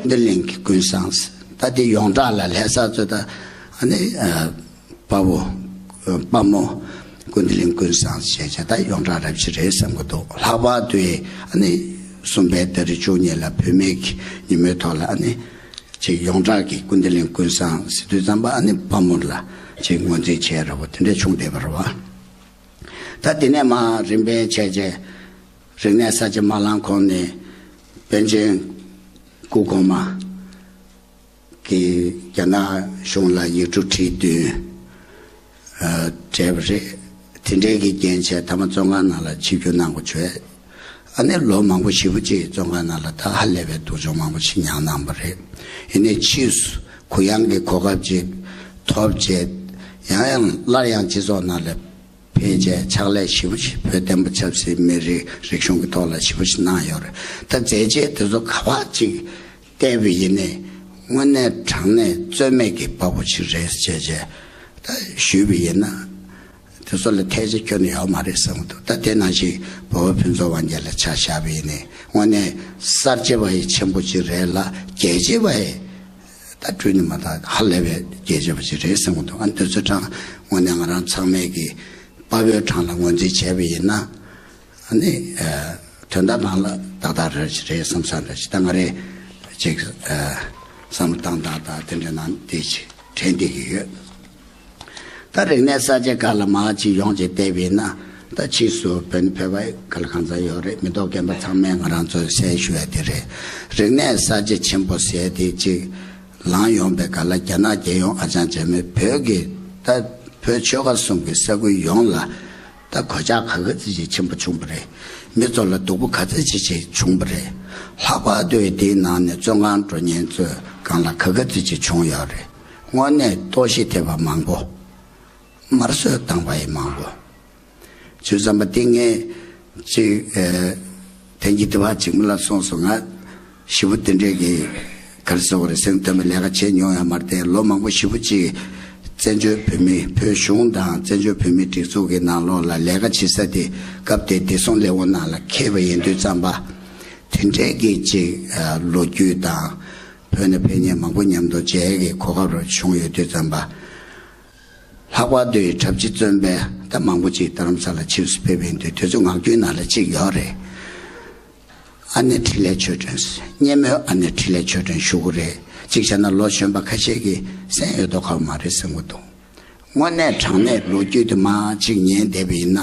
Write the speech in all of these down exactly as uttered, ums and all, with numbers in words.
ཀུན་ཏི་ལིང་གི་ཀུན་བཟང་། ད་དེ་ཡོངས་གྲགས་ལ་ལྷ་ས་ཚོ་ད་ཨ་ནི་དཔའ་བོ་དཔའ་མོ་ཀུན་ཏི་ལིང་ཀུན་བཟང་ཞེས་བྱ་ད་ཡོངས་གྲགས་རབ་ཅིག་རེད་བསམ་གི་འདུག་ལྷག་པར་དུ་ཨ་ནི་གསུམ་པའི་ཟླ་རེ་བཅུ་གཉིས་ལ་བུད་མེད་ཀྱི་ཉིན་མོའི་ཐོག་ལ་ཨ་ནི་ཅིག་ཡོངས་གྲགས་ཀྱི་ཀུན་ཏི་ལིང་ཀུན་བཟང་ཟེར་དུས་ཙམ་པ་ཨ་ནི་དཔའ་མོ་ལ་ཅིག་ངོས་འཛིན་བྱས་ར་བ་དེ་འདྲ་བྱུང་བསྡད་པ་རེད་བ། ད་དེ་ནས་མར་རིམ་པས་བྱས་བྱས་རིག་གནས་གསར་བརྗེ་མ་ལངས་གོང་ནས་པཎ་ཆེན་སྐུ་གོང་མ་གིས་རྒྱ་ནག་གཞུང་ལ་ཡིག་འབྲུ་བྲིས་བསྟུན་བྲིས་པ་རེད། དེ་འདྲའི་གི་རྐྱེན་བྱས་མཐའ་མ་བཙོན་ཁང་ནང་ལ་ཆིབས་བསྒྱུར་གནང་དགོས་བྱུང་། ཨ་ནི་ལོ་མང་པོ་ཞེ་པོ་ཅིག་བཙོན་ཁང་ནང་ལ་ད་ཧ་ལས་པའི་སྡུག་སྦྱོང་མང་པོ་ཞིག་མྱངས་གནང་བ་རེད། ཡིན་ནའི་ཕྱིས་སུ་གུ་ཡངས་ཀྱི་གོ་སྐབས་ཅིག་ཐོབ་བྱས་ཡང་ཡང་སླར་ཡང་སྤྱི་ཚོགས་ནང་ལ་ཕལ་ཆེར་ཕྱག་ལས་ཞེ་པོ་ཞིག་བོད་བསྟན་པ་ཆབ་སྲིད་མི་རིགས་རིག་གཞུང་གི་ཐོག་ལ་ཞེ་པོ་ཞིག་གནང་ཡོད་རེད། ད་མཛད་རྗེས་དེ་ཚོ་ག་པར་ཅིག་བལྟས་པ་ཡིན་ནའི་དངོས་གནས་དྲང་གནས་རྩོད་མེད་ཀྱི་དཔའ་བོ་ཞིག་རེད་ཅེས་བྱས་ད་ཞུས་པ་ཡིན་ན། དེ་ཚོ་ལ་ཐལ་ཆ་ཁྱོན་ནས་ཡོད་མ་རེད་བསམ་གྱི་འདུག་ད་དེ་ནང་བཞིན་བོད་པ་ཕུན་ཚོགས་དབང་རྒྱལ་ལ་ཆ་བཞག་པ་ཡིན་ནའི་དངོས་གནས་གསར་བརྗེ་བ་ཡི་ཆེན་པོ་ཅིག་རེད་ལ་རྒྱལ་གཅེས་པ་ཡི་ད་སྤྲུལ་ནས་མ་ད་ཧ་ལས་པའི་རྒྱལ་གཅེས་པ་ཅིག་རེད་བསམ་གྱི་འདུག་ཨ་འདི་ཚོ་གྲངས་དངོས་གནས་ང་རང་ཚང་མས་ཀྱི་དཔའ་བོའི་གྲངས་ལ་ངོས་འཛིན་བྱས་པ་ཡིན་ན་ཨ་ནི་དོན་དག་ནང་ལ་ཏག་ཏག་རེད་རེད་བསམ་བསམ་རེད་ཅིག་ད་ང་རེ་ཅིག་བསམ་བློ་བཏང་སྟངས་དང་དེ་འདྲ་ནང་དེ་ཅིག་དྲན་བསྡད་ཀྱི་ཡོད། ད་རིག་གནས་གསར་བརྗེ་སྐབས་ལ་མར་ཅིག་ཡོངས་ཅིག་བལྟས་པ་ཡིན་ན་ད་ཕྱིས་སུ་བོད་བོད་པ་ག་ལ་གང་ཚང་ཡོད་རེད། མི་ཐོག་རྒན་པ་ཚང་མས་ང་རང་ཚོའི་གསལ་ཞུ་ཡ་དེ་རེད། རིག་གནས་གསར་བརྗེ་ཆེན་པོ་ཟེར་དེ་ཅིག་ལངས་ཡོང་པའི་སྐབས་ལ་རྒྱ་ནག་རྒྱལ་ཡོངས་ཨ་ཅང་འཇམ་དཔལ་བོད་ཀྱི་ད་བོད་ཆོལ་ཁ་གསུམ་གྱི་ས་ཁུལ་ཡོངས་ལ་ད་གོད་ཆག་ག་ག་ཚོད་ཅིག་ཆེན་པོ་བྱུང་བ་རེད། མི་ཚོ་ལ་སྡུག་པོ་ག་ཚོད་ཅིག་ཅིག་བྱུང་བ་རེད། ལྷག་པར་དུ་དེའི་ནང་ནས་བཙོན་ཁང་འགྲོ་མཁན་ཚོའི་སྒང་ལ་ག་ག་ཚོད་ཅིག་བྱུང་ཡོད་རེད། དངོས་གནས་ལྟོགས་ཤི་ཐེབས་པ་མང་པོ། དམར་གསོད་བཏང་བ་ཡི་མང་པོ། བྱས་ཙང་པ་དེ་ངས་ཅིག་ཨེ་ཐེངས་གཅིག་དེ་བ་ཅིག་མི་ལ་སོང་སོང་ང་ཞེ་པོ་དེ་འདྲས་ཀྱི་ག་རེ་ཟེར་དགོས་རེད། སེམས་སྟོན་པའི་ལས་ཀ་བྱས་མྱོང་ཡང་མ་རེད་དེ་ལོ་མང་པོ་ཞེ་པོ་ཅིག་བཙན་བྱོལ་བོད་མི་བོད་གཞུང་དང་བཙན་བྱོལ་བོད་མི་སྒྲིག་འཛུགས་ཀྱི་ནང་ལོགས་ལ་ལས་ཀ་བྱེད་ས་དེ་སྐབས་དེ་བདེ་སྲུང་ལས་ཁུངས་ནང་ལ་འཁེལ་བ་ཡིན་དུས་ཙམ་པ་དེ་འདྲས་ཀྱི་ཅིག་ཨ་ལོ་རྒྱུས་དང་བོད་ནས་ཕེབས་མཁན་མང་པོ་མཉམ་དུ་མཇལ་གྱི་གོ་སྐབས་རེ་བྱུང་ཡོད་དུས་ཙམ་པ། ལྷག་པར་དུ་གྲྭ་བཞི་བཙོན་པའི་ད་མང་པོ་ཅིག་རྡ་རམ་ས་ལ་ཆིབས་སུ་ཕེབས་པ་ཡིན་དུས་དེ་ཚོ་ངག་རྒྱུན་ནང་ལ་གཅིག་ཡོད་རེད། ཨ་ནེ་འཕྲིན་ལས་ཆོས་སྒྲོན། སྙེ་མོའི་ཨ་ནེ་འཕྲིན་ལས་ཆོས་སྒྲོན་ཞུ་གི་རེད། གཅིག་བྱས་ན་ལོ་གཞོན་པ་ཁ་ཤས་ཀྱིས་གསན་ཡོད་མདོག་ཁ་པོ་མ་རེད་བསམ་གྱི་འདུག་དངོས་གནས་དྲང་གནས་ལོ་རྒྱུས་དེ་མར་གཅིག་ཉན་བསྡད་པ་ཡིན་ན།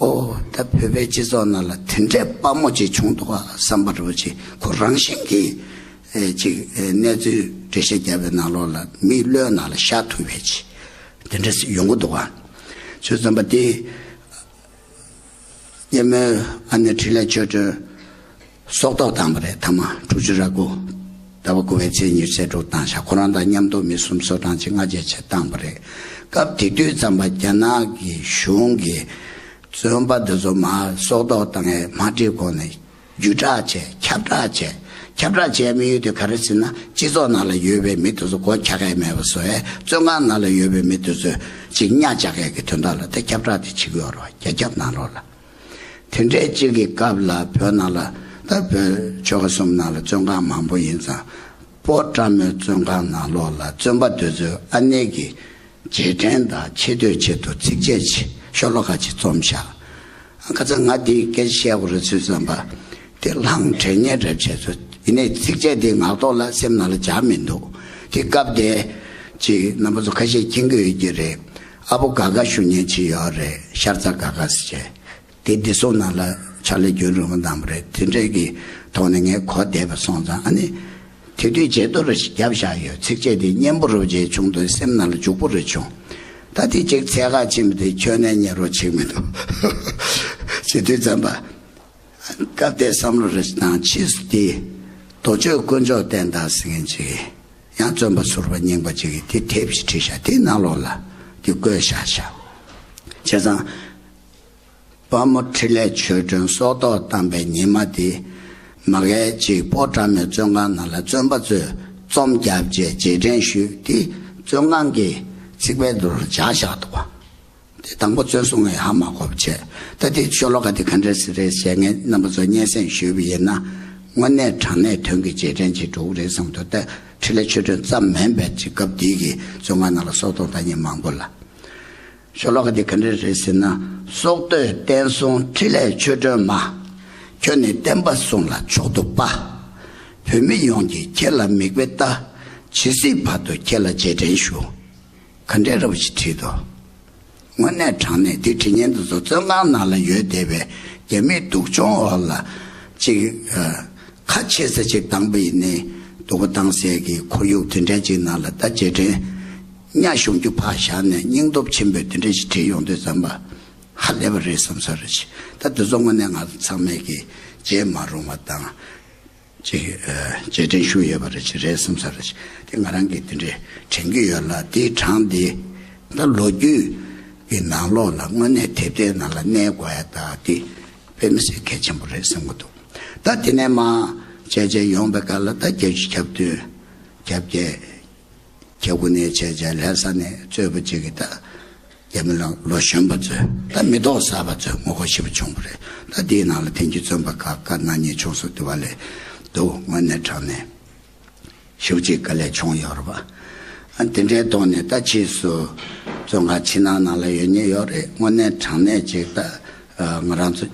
ཨོ་ད་བོད་པའི་སྤྱི་ཚོགས་ནང་ལ་དེ་འདྲའི་དཔའ་མོ་ཅིག་བྱུང་འདུག་ག་བསམ་པ་འདྲ་བོ་ཅིག་ཁོ་རང་བཞིན་གྱིས་ཨེ་ཅིག་ཨེ་གནས་ཚུལ་འགྲེལ་བཤད་བརྒྱབ་པའི་ནང་ལོགས་ལ་མིའི་བློའི་ནང་ལ་ཤར་ཐུབ་པའི་ཅིག་དེ་འདྲ་ཞིག་ཡོང་གི་འདུག་ག་བྱས་ཙང་པ་དེ་སྙེ་མོའི་ཨ་ནེ་འཕྲིན་ལས་ཆོས་སྒྲོན་སྲོག་ཐོག་བཏང་བ་རེད། ཐ་མ་དྲུག་ཅུ་རེ་དགུ་ཟླ་བ་དགུ་པའི་ཚེས་ཉི་ཤུ་རྩ་དྲུག་བཏང་ཤག་ཁོ་རང་དང་མཉམ་དུ་མི་གསུམ་སོ་གྲངས་ཅིག་སྔ་རྗེས་བྱས་བཏང་བ་རེད། སྐབས་དེ་དུས་ཙམ་པ་རྒྱ་ནག་གི་གཞུང་གིས་བཙོན་པ་འདི་ཚོ་མར་སྲོག་ཐོག་བཏང་ཡས་མ་བྲིས་གོང་ནས་བརྒྱུད་བསྒྲགས་བྱས། ཁྱབ་བསྒྲགས་བྱས། ཁྱབ་བསྒྲགས་བྱས་མི་ཡོད་དུས་ག་རེ་ཟེར་ན་སྤྱི་ཚོགས་ནང་ལ་ཡོད་པའི་མི་དེ་ཚོ་སྒོ་རྒྱག་ཡས་མེད་པ་བཟོ་ཡས། བཙོན་ཁང་ནང་ལ་ཡོད་པའི་མི་དེ་ཚོ་ཅིག་གཉའ་རྒྱག་ཡས་ཀྱི་དོན་དག་ལ་ད་ཁྱབ་བསྒྲགས་དེ་བྱེད་ཀྱི་ཡོད་རེད་བ། རྒྱ་ཁྱབ་ནང་ལོགས་ལ། དེ་འདྲའི་གཅིག་གི་སྐབས་ལ་བོད་ནང་ལ་ད་བོད་ཆོལ་ཁ་གསུམ་ནང་ལ་བཙོན་ཁང་མང་པོ་ཡིན་ཙང་། སྤོ་བཀྲ་མོལ་བཙོན་ཁང་ནང་ལོགས་ལ་བཙོན་པ་དེ་ཚོའི་ཨ་ནེ་གི་རྗེས་དྲན་དང་ཆེ་བསྟོད་ཆེད་དུ་ཚིགས་བཅད་ཅིག་ཤོ་ལོ་ཀ་ཅིག་རྩོམ་བཞག་ཁ་ཚ་ང་འདི་སྐད་ཆ་བཤད་དགོས་རེད་ཚུལ་བསམ་པ། དེ་ལྷང་དྲན་ཉེ་རེད་བྱས་ཚོ། ཡིན་ནའི་ཚིགས་བཅད་དེ་ངག་ཐོག་ལ་སེམས་ནང་ལ་འཇགས་མི་འདུག་དེ་སྐབས་དེ་ཅིག་རྣམ་པ་ཚོ་ཁ་ཤས་མཁྱེན་གྱི་ཡོད་ཀྱི་རེད། ཨ་བོ་དགའ་དགའ་ཞུ་མཁན་ཅིག་ཡོད་རེད། ཤར་རྩ་དགའ་དགའ་ཟེར་བྱས། དེ་བདེ་སྲུང་ནང་ལ་ཕྱག་ལས་རྒྱུན་རིང་པོ་གནང་བ་རེད། དེ་འདྲས་ཀྱི་ཐོག་ནས་ངས་གོ་བསྡད་པ་སོང་ཙང་ཨ་ནི། དེ་དུས་བརྗེད་ཐོ་རེ་ཞིག་བརྒྱབ་བཞག་ཡོད། ཚིགས་བཅད་དེ་སྙན་པོ་རུ་བརྗེད་བྱུང་དུས་སེམས་ནང་ལ་འཇུག་པོ་རེ་བྱུང་། ད་དེ་གཅིག་འཚོལ་ག་ཕྱིན་པ་དེ་ཁྱོན་ནས་རྙེད་རོགས་བྱེད་མི་འདུག་བྱེད་དུས་ཙམ་པ། སྐབས་དེ་བསམ་བློ་རེ་ཞིག་བཏང་ཕྱིས་སུ་དེ་རྡོ་གཅོད་དཀོན་མཆོག་བསྟན་དར་ཟེར་མཁན་ཅིག་གིས་ཡང་བཙོན་པ་ཟུར་པ་རྙིང་པ་ཅིག་གིས་དེ་དེབ་ཞིག་བྲིས་བཞག་དེའི་ནང་ལོགས་ལ་དེ་བཀོད་བཞག་བཞག་བྱས་ཙང་། དཔའ་མོ་འཕྲིན་ལས་ཆོས་སྒྲོན་སྲོག་ཐོག་བཏང་པའི་ཉི་མ་དེ། མ་གལ་ཅིག་སྤོ་བཀྲ་མོལ་བཙོན་ཁང་ནང་ལ་བཙོན་པ་ཚོས་རྩོམ་བརྒྱབ་རྗེས་རྗེས་དྲན་ཞུས་ཏེ་བཙོན་ཁང་གི་ཚིག་ཕད་དུ་སྦྱར་བཞག་འདུག་པ། དེ་དང་པོ་བཙོན་སྲུང་ངས་ཧ་མ་གོ་བ་བྱས། ད་དེ་ཤོ་ལོ་ཀ་དེ་ག་འདྲས་སེ་རེད་ཟེར་ངས་རྣམ་པ་ཚོ་སྙན་སེང་ཞུས་པ་ཡིན་ན། དངོས་གནས་དྲང་གནས་དོན་གྱི་རྗེས་དྲན་ཅིག་འགྲོ་གི་རེད་བསམ་འདུག་ད་འཕྲིན་ལས་ཆོས་སྒྲོན་ཙམ་མིན་པའི་ཅིག་སྐབས་འདི་གི་བཙོན་ཁང་ནང་ལ་སྲོག་ཐོག་ལྟ་མཁན་མང་པོ་ལ། ཤོ་ལོ་ཀ་འདི་ག་འདྲ་རེད་ཟེར་ན། སྲོག་བསྟོད་བསྟན་སྲུང་འཕྲིན་ལས་ཆོས་སྒྲོན་མ། ཁྱོད་ནི་བསྟན་པ་སྲུང་ལ་མཆོག་ཏུ་དཔའ། བོད་མི་ཡོངས་ཀྱིས་ཁྱེད་ལ་མིག་དཔེ་ལྟ། ཇི་སྲིད་བར་དུ་ཁྱེད་ལ་རྗེས་དྲན་ཞུ། ག་འདྲས་རབ་ཅིག་བྲིས་དོ། དངོས་གནས་དྲང་གནས་འདི་བྲིས་མཁན་དེ་ཚོ་བཙོན་ཁང་ནང་ལ་ཡོད་བསྡད་པའི་རྒྱ་མིའི་སྡུག་སྦྱོང་འོག་ལ་ཅིག་ཨ། ཁ་ཕྱེ་ས་ཅིག་བཏང་པ་ཡིན་ནའི་སྡུག་པོ་བཏང་སའི་གི་ཁོར་ཡུག་དེ་འདྲ་ཅིག་ནང་ལ་ད་རྗེས་དྲན་གཉའ་ཤོང་རྒྱུ་ཕར་བཞག་ནས་སྙིང་སྟོབས་ཆེན་པོས་དེ་འདྲ་ཞིག་བྲིས་ཡོང་དུས་ཙམ་པ་ཧ་ལས་པ་རེད་བསམ་ས་རེད། ད་དེ་ཚོ་དངོས་གནས་ང་ཚང་མས་གི་བརྗེད་མ་རུང་བ་དང་། ཅིག་ཨ། རྗེས་དྲན་ཞུ་ཡོད་པ་རེད་ཅིག་རེད་བསམ་ས་རེད་ཅིག་དེ་ང་རང་གིས་དེ་འདྲའི་དྲན་གྱི་ཡོད་ལ། དེའི་གྲངས་དེ་ད་ལོ་རྒྱུས་ཀྱི་ནང་ལོགས་ལ་དངོས་གནས་དེབ་ཐེར་ནང་ལ་གནས་དགོས་ཡ་ད་དེ་དཔེ་མི་སྲིད་གལ་ཆེན་པོ་རེད་བསམ་གྱི་འདུག་ད་དེ་ནས་མར་བྱས་བྱས་ཡོང་པའི་སྐབས་ལ་ད་བརྒྱད་ཅུ་གྱ་བདུན། གྱ་བརྒྱད། གྱ་དགུ་ནས་བྱས་བྱས་ལྷ་ས་ནས་གཙོས་པ་ཅིག་གིས་ད་རྒྱ་མི་ལ་ལོ་གཞོན་པ་ཚོས་ད་མི་ཐོག་གསར་པ་ཚོས་ངོ་རྒོལ་ཞེ་པོ་བྱུང་བ་རེད། ད་དེའི་ནང་ལ་དེང་གི་བཙོན་པ་ཁག་བཀའ་གནང་མཁན་བྱུང་སོང་། དེ་བ་ལས་འདུག་དངོས་གནས་དྲང་གནས་ཞེ་པོ་ཅིག་དཀའ་ལས་བྱུང་ཡོད་རེད་པ། ཨ། དེ་འདྲའི་ཐོག་ནས་ད་ཕྱིས་སུ་བཙོན་ཁང་ཕྱི་ནང་ནང་ལ་ཡོད་མཁན་ཡོད་རེད། དངོས་གནས་དྲང་གནས་ཅིག་ད་ང་རང་ཚོ་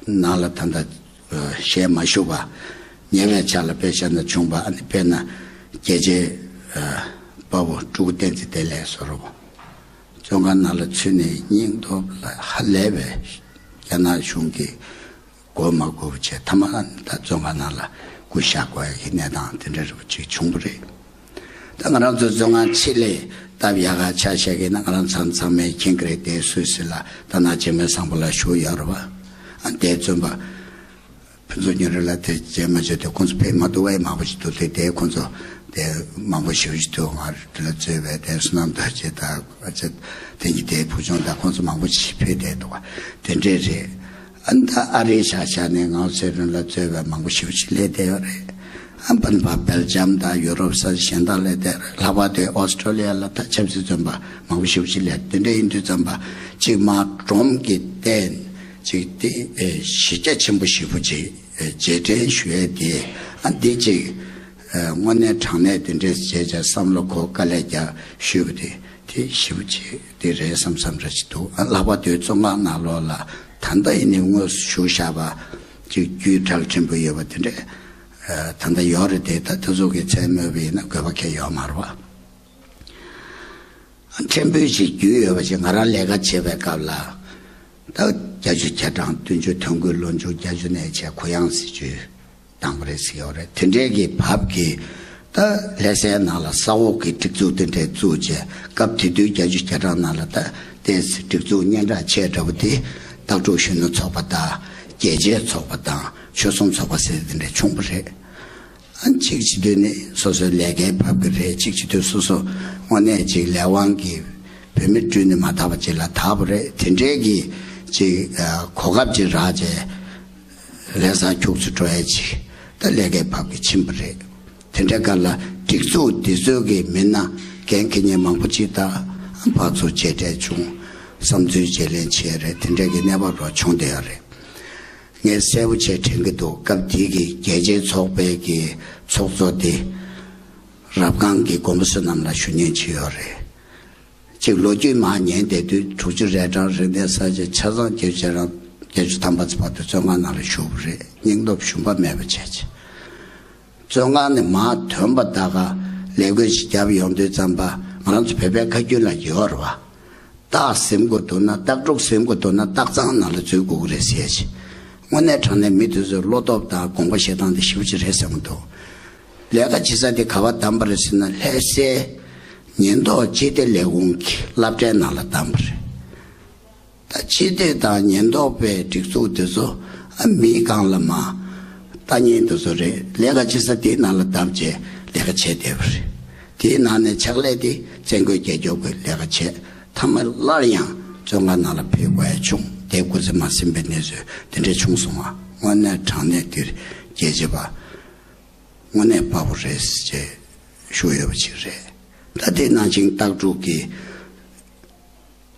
ནང་ལ་ད་ལྟ་ཞལ་མ་ཞུ་བ། ཉེ་བའི་ཆར་ལ་དཔེ་བཞག་ན་བྱུང་བ། ཨ་ནི་དཔེར་ན་རྒྱལ་གཅེས་དཔའ་བོ་སྤྲུལ་སྐུ་བསྟན་འཛིན་བདེ་ལེགས་ཟེར་རོ། བཙོན་ཁང་ནང་ལ་ཚུད་ནས་སྙིང་སྟོབས་ལ་ཧ་ལས་པའི་རྒྱ་ནག་གཞུང་གིས་དགོས་མ་དགོས་པ་བྱས། མཐའ་མ་ད་བཙོན་ཁང་ནང་ལ་སྐུ་གཤེགས་དགོས་ཡ་གི་གནས་སྟངས་དེ་འདྲ་རེ་བ་ཅིག་བྱུང་བ་རེད། ད་ང་རང་ཚོ་བཙོན་ཁང་ཕྱི་ལས་སྟབས་ཡག་ག་ཆ་བཞག་གི་ན། ང་རང་ཚང་ཚང་མས་མཁྱེན་གྱི་རེད། དེ་སུད་སི་ལ་ད་ནང་ཆེན་མོའི་བཟང་པོ་ལ་བཞུགས་ཡོད་རེད་པ། ཨ། དེ་བཙོན་པ་ཕུན་ཚོགས་ཉི་རིང་ལགས་དེ་རྗེས་མ་བྱས་ཏེ་ཁོང་ཚོ་ཕེབས་མ་ཐུབ་པ་ཡང་མང་པོ་ཞིག་འདུག་དེ་དེ་ཁོང་ཚོ་དེ་མང་པོ་ཞིག་ཞིག་འདུག་ང་རང་ལ་གཙོས་པའི་དེ་བསོད་ནམས་རྡོ་རྗེ་དང་ཨ་ཅེ་དེ་གཉིས་དེ་བུ་ཆུང་དང་ཁོང་ཚོ་མང་པོ་ཞིག་ཕེབས་བསྡད་འདུག་དེ་འདྲས་རེད། ཨ། ད་ཨ་རིའི་ཤག་ཤག་ནས་ངག་ཚེ་རིང་ལགས་གཙོས་པའི་མང་པོ་ཞེ་པོ་ཅིག་སླེབས་བསྡད་ཡོད་རེད། ཨ། ཕན་པ་སྦེལ་ཇམ་དང་ཡུ་རོབ་ས་གཞན་དག་སླེབས་བསྡད་རེད། ལྷག་པར་དུ་ཨོ་སི་ཀྲོ་ལི་ཡ་ལ་ད་ཆབ་སྲིད་བཙོན་པ་མང་པོ་ཞེ་པོ་ཅིག་སླེབས། དེ་འདྲ་ཡིན་དུས་ཙམ་པ་ཅིག་མར་སྒྲོམ་གྱི་སྟེང་ཅིག་དེ་ཨེ་གཞི་རྒྱ་ཆེན་པོ་ཞེ་པོ་ཅིག་ཨེ་རྗེས་དྲན་ཞུ་ཡས་དེ། ཨ། འདི་ཅིག་ཨེ་དངོས་གནས་དྲང་གནས་དེ་འདྲས་བྱས་བྱས་བསམ་བློ་འཁོར་དཀའ་ལས་རྒྱག་ཞུས་པ་དེ། དེ་ཞེ་པོ་ཅིག་དེ་རེད་བསམ་བསམ་འདྲ་ཅིག་འདུག་ཨ། ལྷག་པར་དུ་བཙོན་ཁང་ནང་ལོགས་ལ་ད་ལྟ་ཡིན་ནའི་དངོས་སུ་བཞུགས་བཞག་པ་ཅིག་རྒྱུད་གྲགས་ཆེན་པོ་ཡོད་པ་དེ་འདྲས་ཨ་ད་ལྟ་ཡོད་རེད་དེ། ད་དེ་ཚོ་གི་མཚན་སྨོས་པ་ཡིན་ན་དགོས་པ་གང་ཡང་ཡོད་མ་རེད་པ། ཕྲན་བུ་ཞིག་རྒྱུས་ཡོད་པ་ཞིག་ང་རང་ལས་ཀ་བྱེད་པའི་སྐབས་ལ་ད་བརྒྱད་ཅུ་གྱ་གྲངས་བདུན་ཅུ་དོན་དགུའི་ལོ་མཇུག་བརྒྱད་ཅུ་ནས་བྱས་གུ་ཡངས་སྲིད་ཇུས་བཏང་བ་རེད་ཟེར་ཡོད་རེད། དེ་འདྲའི་གི་བབ་ཀྱི་ད་ལྷ་སའི་ནང་ལ་ས་འོག་གི་སྒྲིག་འཛུགས་དེ་འདྲས་བཙུགས་བྱས། སྐབས་དེ་དུས་བརྒྱད་ཅུ་གྱ་གྲངས་ནང་ལ་ད་ཏོག་ཙམ་སྒྲིག་འཛུགས་སྙན་གྲགས་ཆེ་དྲགས་པ་དེ་སྟག་ཕྲུག་གཞོན་ནུ་ཚོགས་པ་དང་རྒྱལ་གཅེས་ཚོགས་པ་དང་ཆོལ་གསུམ་ཚོགས་པ་ཟེར་དེ་འདྲས་བྱུང་བ་རེད། ཨ། གཅིག་བྱེད་དུས་ནི་སོ་སོའི་ལས་ཀའི་བབ་ཀྱི་རེད། གཅིག་བྱེད་དུས་སོ་སོ་དངོས་གནས་ཅིག་ལས་དབང་གིས་བོད་མི་སྤྲུལ་ནས་མ་དར་བ་ཅིག་ལ་དར་བ་རེད། དེ་འདྲའི་གི་ཅིག་ཨ་གོ་སྐབས་ཅིག་རག་བྱས་ལྷ་སར་ཁྱུག་ཙམ་འགྲོ་ཡས་ཅིག་ད་ལས་ཀའི་བབ་ཀྱི་ཕྱིན་པ་རེད། དེ་འདྲའི་སྐབས་ལ་སྒྲིག་འཛུགས་འདི་ཚོའི་གི་མི་སྣ་འགན་འཁྱེར་མཁན་མང་པོ་ཅིག་དང་ཕར་ཚུར་མཇལ་འཕྲད་བྱུང་། བསམ་ཚུལ་བརྗེ་ལེན་བྱས་རེད། དེ་འདྲའི་གི་གནས་བབ་རོགས་བྱུང་བསྡད་ཡོད་རེད། ངས་གསལ་པོ་བྱས་དྲན་གྱི་འདུག་སྐབས་དེའི་གི་རྒྱལ་གཅེས་ཚོགས་པའི་གི་ཚོགས་གཙོ་དེ་རབ་སྒང་གི་མགོན་པོ་བསོད་ནམས་ལགས་ཞུ་མཁན་ཅིག་ཡོད་རེད། ཅིག་ལོ་རྒྱུས་མར་ཉན་བསྡད་དུས་དྲུག་ཅུ་རེ་གྲངས་རེ་གནས་ས་ཆ་ཆ་ཚང་བརྒྱད་ཅུ་གྱ་གྲངས་བརྒྱད་ཅུ་ཐམ་པ་ཙམ་བར་དུ་བཙོན་ཁང་ནང་ལ་བཞུགས་པ་རེད། སྙིང་སྟོབས་ཞུམ་པ་མེད་པ་བྱས་བྱས། བཙོན་ཁང་ནས་མར་ཐོན་པ་ད་ག་ལས་བགོས་ཤིག་བརྒྱབ་ཡོང་དུས་ཙམ་པ་ང་རང་ཚོ་བོད་པའི་ཁ་རྒྱུན་ལ་ཡོད་རེད་བ། སྟག་ཟིན་དགོས་འདུག་ན་སྟག་ཕྲུག་ཟིན་དགོས་འདུག་ན་སྟག་ཚང་ནང་ལ་འཛུལ་དགོས་ཀྱི་རེད་ཟེར་ཞིག་དངོས་གནས་དྲང་གནས་མི་དེ་ཚོའི་བློ་སྟོབས་དང་དགོངས་པ་བཞེས་སྟངས་དེ་ཞེ་པོ་ཅིག་རེད་བསམ་གྱི་འདུག་ལས་ཀ་བྱེད་ས་དེ་ག་པར་བདམས་པ་རེད་ཟེར་ན་ལྷ་སའི་ཉེན་རྟོག་སྤྱི་བདེ་ལས་ཁུངས་ཀྱི་སློབ་གྲྭའི་ནང་ལ་བདམས་པ་རེད། ད་སྤྱི་བདེ་དང་ཉེན་རྟོག་པའི་སྒྲིག་འཛུགས་དེ་ཚོ་ཨ་མིའི་སྒང་ལ་མར་ལྟ་མཁན་དེ་ཚོ་རེད། ལས་ཀ་བྱེད་ས་དེའི་ནང་ལ་བདམས་བྱས་ལས་ཀ་བྱས་བསྡད་པ་རེད། དེའི་ནང་ནས་ཕྱག་ལས་དེ་བཙན་རྒོལ་རྒྱལ་སྐྱོབ་ཀྱི་ལས་ཀ་བྱས། མཐའ་མ་སླར་ཡང་བཙོན་ཁང་ནང་ལ་ཕེབས་དགོས་ཡ་བྱུང་། དེ་སྐུ་ཚེ་མ་ཟིན་པའི་གནས་ཚུལ་དེ་འདྲ་བྱུང་སོང་བ། དངོས་གནས་དྲང་གནས་འདིར་རྒྱལ་གཅེས་པ་དངོས་གནས་དཔའ་བོ་རེད་ཅེས་ཞུ་འོས་པ་ཅིག་རེད། ད་དེ་ནང་བཞིན་སྟག་ཕྲུག་གི་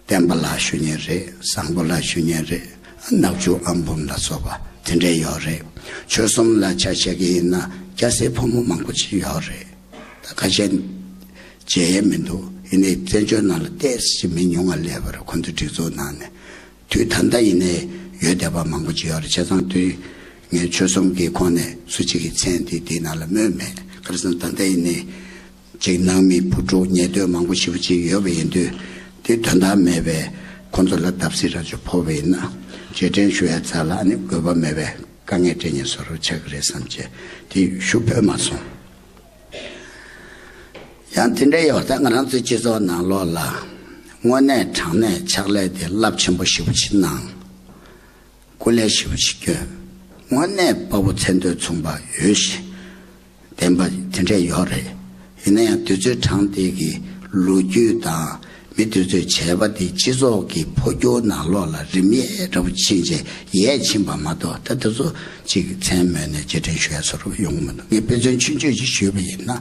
བསྟན་པ་ལགས་ཞུ་མཁན་རེད། བཟང་པོ་ལགས་ཞུ་མཁན་རེད། ནག་ཆུ་ཨམ་བུམ་ལ་སོགས་པ་དེ་འདྲས་ཡོད་རེད། ཆོལ་གསུམ་ལ་ཆ་བཞག་གི་ཡིན་ན་སྐྱ་སེར་ཕོ་མོ་མང་པོ་ཅིག་ཡོད་རེད། ད་ཁ་ཤས་མཇལ་ཡས་མི་འདུག་ཡིན་ནའི་བཙན་བྱོལ་ནང་ལ་ཏོག་ཙམ་མི་ཉུང་བ་སླེབས་པ་རེད། ཁོང་ཚོའི་སྒྲིག་འཛུགས་ནང་ནས། དུས་ད་ལྟ་ཡིན་ནའི་ཡོད་བསྡད་པ་མང་པོ་ཅིག་ཡོད་རེད། བྱས་ཙང་དུས་ངས་ཆོལ་གསུམ་གྱི་ཁོངས་ནས་སུ་གཅིག་གི་མཚན་འདི་འདི་ནང་ལ་སྨོས་མེད། ག་རེ་ཟེར་ན་ད་ལྟ་ཡིན་ནའི་ཅིག་ནང་མི་བུ་ཕྲུག་ཉེ་དོ་མང་པོ་ཞེ་པོ་ཅིག་ཡོད་པ་ཡིན་དུས། དེ་དོན་དག་མེད་པའི་ཁོང་ཚོ་ལ་བརྡབ་གསིག་ར་ཅིག་ཕོག་པ་ཡིན་ན། རྗེས་དྲན་ཞུ་ཡ་རྩ་ལ་ཨ་ནི་དགོས་པ་མེད་པའི་དཀའ་ངལ་སྤྲད་ཉེན་བཟོ་འདྲ་ཆགས་ཀྱི་རེད་བསམ་བྱས་དེ་ཞུ་ཕོད་མ་སོང་། ཡང་དེ་འདྲ་ཡོད་ད་ང་རང་ཚོའི་སྤྱི་ཚོགས་ནང་ལོགས་ལ་དངོས་གནས་དྲང་གནས་ཕྱག་ལས་དེ་རླབས་ཆེན་པོ་ཞེ་པོ་ཅིག་གནང་། སྐུ་ལས་ཞེ་པོ་ཅིག་བསྐྱོན། དངོས་གནས་དཔའ་བོ་མཚན་ཐོས་མཚུངས་པ་ཡོད་ཞེ་བདེན་པ་དེ་འདྲས་ཡོད་རེད། ཡིན་ན་ཡང་དུས་ཚོད་གྲངས་དེ་གི་ལོ་རྒྱུས་དང་མི་དེ་ཚོས་བྱས་པ་དེ་སྤྱི་ཚོགས་ཀྱི་འཕོ་འགྱུར་ནང་ལོགས་ལ་རིམ་དབྱེ་འདྲ་པོ་ཕྱིན་བྱས་ཡས་ཕྱིན་པ་མ་གཏོགས། ད་དེ་ཚོ་ཅིག་མཚན་སྨོས་ནས་རྗེས་དྲན་ཞུ་ཡ་བཟོ་འདྲ་ཡོང་གི་མི་འདུག་ངས་དཔེ་མཚོན་ཆུང་ཆུང་ཅིག་ཞུས་པ་ཡིན་ན།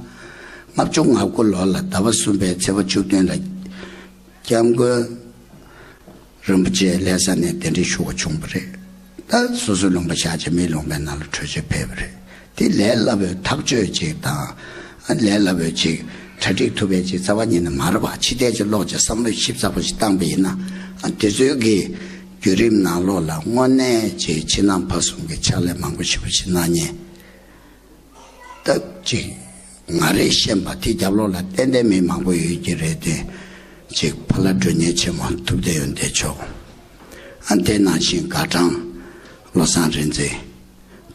ལྔ་བཅུ་ང་དགུ་ལོ་ལ་ཟླ་བ་གསུམ་པའི་ཚེས་པ་བཅུ་བདུན་ལ་སྐྱབས་མགོན་རིན་པོ་ཆེ་ལྷ་ས་ནས་གདན་འདྲེན་ཞུ་བ་བྱུང་བ་རེད། ད་སོ་སོའི་ལུང་པ་བཞག་བྱས་མིའི་ལུང་པའི་ནང་ལ་བྲོས་བྱོལ་ཕེབས་པ་རེད། དེ་ལས་སླ་པོའི་ཐག་གཅོད་ཅིག་དང་། ལས་སླ་པོའི་ཅིག་གྲ་སྒྲིག་ཐུབ་པའི་ཅིག་རྩ་བ་ཉིད་ནས་མ་རེད་པ། ཕྱི་བལྟས་ཅིག་ལོག་ཅིག་བསམ་བློ་ཞིབ་ཚགས་པོ་ཞིག་བཏང་པ་ཡིན་ན། དེ་ཚོའི་གི་བརྒྱུད་རིམ་ནང་ལོགས་ལ་དངོས་གནས་ཅིག་ཕྱི་ནང་ཕར་གསུམ་གྱི་ཕྱག་ལས་མང་པོ་ཞེ་པོ་ཞིག་གནང་མཁན། སྟབས་ཅིག་ང་རེ་ཤེས་པ་དེ་རྒྱབ་ལོགས་ལ་ཏན་ཏན་མི་མང་པོ་ཡོད་ཀྱི་རེད་དེ། ཅིག་ཕ་ལྷ་མགྲོན་གཉེར་ཆེན་མོ་ཐུབ་བསྟན་ཡོན་ཏན་མཆོག་ཨ་དེ་ནང་བཞིན་དགའ་གྲངས་བློ་བཟང་རིག་འཛིན།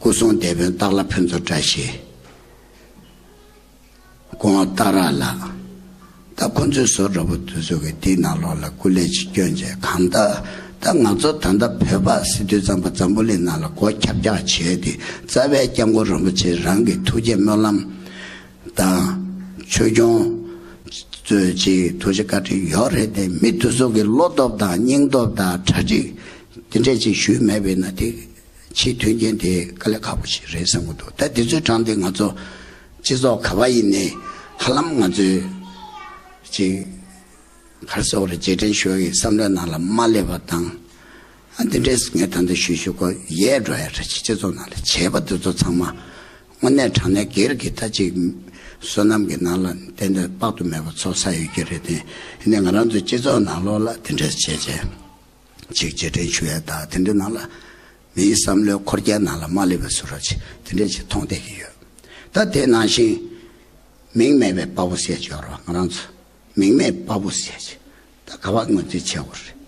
སྐུ་སྲུང་སྡེ་དཔོན་སྟག་ལྷ་ཕུན་ཚོགས་བཀྲ་ཤིས། སྐུ་ངོ་སྟག་ར་ལགས། ད་ཁོ་ཚོའི་བཟོ་འདྲ་པོ་དེ་ཚོ་གི་དེའི་ནང་ལོགས་ལ་སྐུ་ལས་ཅིག་བསྐྱོན་བྱས་གང་ལྟར། ད་ང་ཚོ་ད་ལྟ་བོད་པ་ཟེར་དུས་ཙམ་པ་འཛམ་བུ་གླིང་ནང་ལ་སྒོ་ཁྱབ་རྒྱག་བྱས་ཏེ། རྩ་བའི་སྐྱབས་མགོན་རིན་པོ་ཆེ་རང་གི་ཐུགས་བསྐྱེད་སྨོན་ལམ་དང་། ཆོས་སྐྱོང་ཚོས་ཅིག་ཐུགས་རྗེ་བཀའ་དྲིན་ཡོད་རེད་དེ། མི་དེ་ཚོ་གི་བློ་སྟོབས་དང་སྙིང་སྟོབས་དང་གྲ་སྒྲིག་དེ་འདྲས་ཅིག་ཞུས་མེད་པས་ན། དེ་ཕྱིའི་མཐུན་རྐྱེན་དེ་དཀའ་ལས་ཁག་པོ་ཞིག་རེད་བསམ་གྱི་འདུག་ད་དེ་ཚོའི་གྲས་དེ་ང་ཚོ་སྤྱི་ཚོགས་ག་པ་ཡིན་ནའི་ཧ་ལམ་ང་ཚོས་ཅིག་ག་རེ་ཟེར་དགོས་རེད། རྗེས་དྲན་ཞུ་ཡག་གི་བསམ་བློའི་ནང་ལ་མ་སླེབས་པ་དང་། ཨ་འདི་འདྲས་ངས་ད་ལྟ་ཞུས་ཞུས་གོ་ཡས་འགྲོ་ཡ་རེད། སྤྱི་ཚོགས་ནང་ལ་བྱས་པ་འདི་ཚོ་ཚང་མ་དངོས་གནས་དྲང་གནས་སྒེར་གྱི་ད་ཅིག་བསོད་ནམས་ཀྱི་ནང་ལ་ཏན་ཏན་དཔག་ཏུ་མེད་པ་ཚོགས་བསགས་ཡོད་ཀྱི་རེད་དེ། ཡིན་ནའི་ང་རང་ཚོའི་སྤྱི་ཚོགས་ནང་ལོགས་ལ་དེ་འདྲས་བྱས་བྱས། ཅིག་རྗེས་དྲན་ཞུ་ཡ་དང་དེ་འདྲའི་ནང་ལ་མིའི་བསམ་བློའི་འཁོར་རྒྱའི་ནང་ལ་མ་སླེབས་པའི་བཟོ་འདྲ་ཅིག་དེ་འདྲས་ཅིག་མཐོང་བསྡད་ཀྱི་ཡོད། ད་དེ་ནང་བཞིན་མིང་མེད་པའི་དཔའ་བོ་ཟེར་གྱི་ཡོད་རེད་བ། ང་རང་ཚོ་མིང་མེད་དཔའ་བོ་ཟེར་གྱི་ད་ག་པར་ངོས་འཛིན་བྱེད་དགོས་རེད།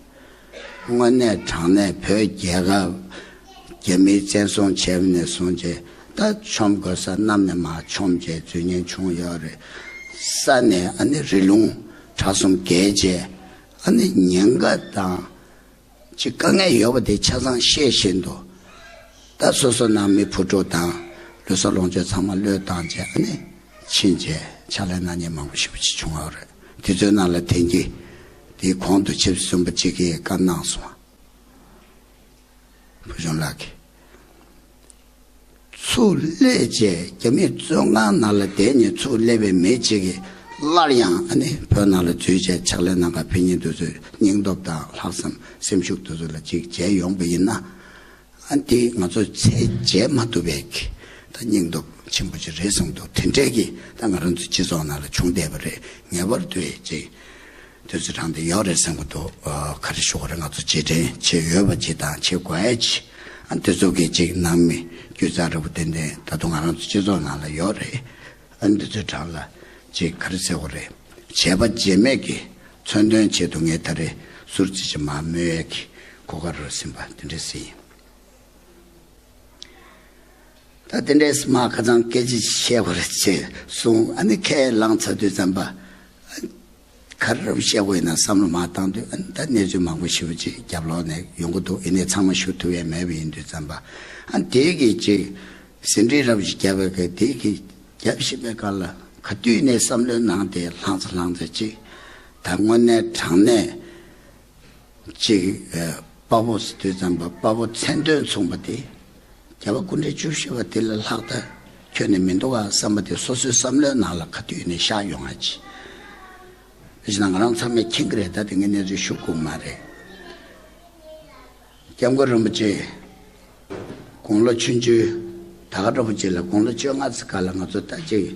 དངོས་གནས་དྲང་གནས་བོད་རྒྱལ་ཁབ་རྒྱ་མིས་བཙན་བཟུང་བྱས་པ་ནས་བཟུང་བྱས། ད་མཆོང་དགོས་ས་གནམ་ནས་མར་མཆོངས་བྱས་འཛུལ་ཉེན་བྱུང་ཡོད་རེད། ས་ནས་ཨ་ནི་རི་ལུང་བྲག་གསུམ་བརྒལ་བྱས། ཨ་ནི་ཉེན་ཁ་དང་ཅིག་དཀའ་ངལ་ཡོད་པ་དེ་ཆ་ཚང་ཤེས་བཞིན་དུ། ད་སོ་སོ་ནང་མི་བུ་ཕྲུག་དང་ལུས་སྲོག་ལོངས་སྤྱོད་ཚང་མ་བློས་བཏང་བྱས་ཨ་ནི་ཕྱིན་བྱས་ཕྱག་ལས་གནང་མཁན་མང་པོ་ཞེ་པོ་ཅིག་བྱུང་ཡོད་རེད། དེ་ཚོའི་ནང་ལ་དེང་གི་དེའི་གོང་དུ་ཆེད་གསུམ་པ་གཅིག་གིས་བཀའ་གནང་སོང་། བུ་ཆུང་ལགས་ཀྱིས། ཚུར་སླེབས་བྱས་རྒྱ་མིའི་བཙོན་ཁང་ནང་ལ་བསྡད་ནས་ཚུར་སླེབས་པའི་མི་གཅིག་གིས་སླར་ཡང་ཨ་ནི་བོད་ནང་ལ་འཛུལ་བྱས་ཕྱག་ལས་གནང་གར་ཕེབས་མཁན་དེ་ཚོའི་སྙིང་སྟོབས་དང་ལྷག་བསམ་སེམས་ཤུགས་དེ་ཚོ་ལ་ཅིག་མཇལ་ཡོང་པ་ཡིན་ན། ཨ་འདི་ང་ཚོ་ཚད་འཇལ་མ་ཐུབ་པའི་གི་ད་སྙིང་སྟོབས་ཆེན་པོ་ཅིག་རེད་བསམ་འདུག་དེ་འདྲས་ཀྱི་ད་ང་རང་ཚོ་སྤྱི་ཚོགས་ནང་ལ་བྱུང་བསྡད་པ་རེད། ངེས་པར་དུ་ཅིག་དུས་ཚོད་རང་དེ་ཡོད་རེད་བསམ་གྱི་འདུག་ཨ་ག་རེ་ཞུ་དགོས་རེད། ང་ཚོ་རྗེས་དྲན་བྱེད་འོས་པ་ཅིག་དང་བྱེད་དགོས་ཡ་ཅིག་ཨ་འདི་ཚོ་གི་ཅིག་ནང་མི་སྒྱུ་རྩལ་འདྲ་པོ་ཏན་ཏན་ད་དུང་ང་རང་ཚོ་སྤྱི་ཚོགས་ནང་ལ་ཡོད་རེད། ཨ་འདི་ཚོའི་གྲས་ལ་ཅིག་ག་རེ་ཟེར་དགོས་རེད། བྱས་པ་བྱས་མེད་ཀྱི་མཚོན་དོན་ཆེད་དུ་ངས་ད་རེས་ཟུར་ཙམ་ཅིག་མར་སྨོས་ཡ་གི་གོ་སྐབས་རག་ཟིན་པ་དེ་འདྲ་ཞིག་ཡིན། ད་དེ་འདྲས་མ་ཁ་ཚང་སྐད་ཆ་བཤད་དགོས་རེད་ཅེས་གསུངས། ཨ་ནི་ཁས་བླངས་ཚར་དུས་ཙམ་པ། ག་རེ་བཤད་དགོས་ཡིན་ན་བསམ་བློ་མར་བཏང་དུས། ཨ་ནི་ད་གནས་ཚུལ་མང་པོ་ཞེ་པོ་ཅིག་རྒྱབ་ལོགས་ནས་ཡོང་གི་འདུག་ཡིན་ནའི་ཚང་མ་ཞུ་ཐུབ་ཡས་མེད་པ་ཡིན་དུས་ཙམ་པ། ཨ་ནི་དེ་གི་ཅིག་ཟིན་བྲིས་རབ་ཞིག་བརྒྱབ་པའི་གི་དེ་གི་རྒྱབ་བཞིན་པའི་སྐབས་ལ་ག་དུས་ནས་བསམ་བློའི་ནང་དེ་ལྷང་ཚེ་ལྷང་ཚེ་ཅིག་ད་དངོས་གནས་དྲང་གནས། གཅིག་ཨ་དཔའ་བོ་ཟེར་དུས་ཙམ་པ་དཔའ་བོ་མཚན་དོན་མཚུངས་པ་དེ། རྒྱལ་བ་སྐུ་ཕྲེང་བཅུ་བཞི་པ་དེ་ལས་ལྷག་ད་ཁྱོན་ནས་མི་འདུག་ག་བསམ་པ་དེ་སོ་སོའི་བསམ་བློའི་ནང་ལ་ག་དུས་ནས་ཤར་ཡོང་ཡ་ཅིག་དེ་བཞིན་ང་རང་ཚང་མས་མཁྱེན་གྱི་རེད། ད་དེ་ངས་གནས་ཚུལ་ཞུ་དགོས་མ་རེད། སྐྱབས་མགོན་རིན་པོ་ཆེ་དགུང་ལོ་ཆུང་ཆུང་། ད་ག་རིན་པོ་ཆེ་ལ་དགུང་ལོ་བཅོ་ལྔ་ཙམ་སྐབས་ལ་ང་ཚོ་ད་ཅིག་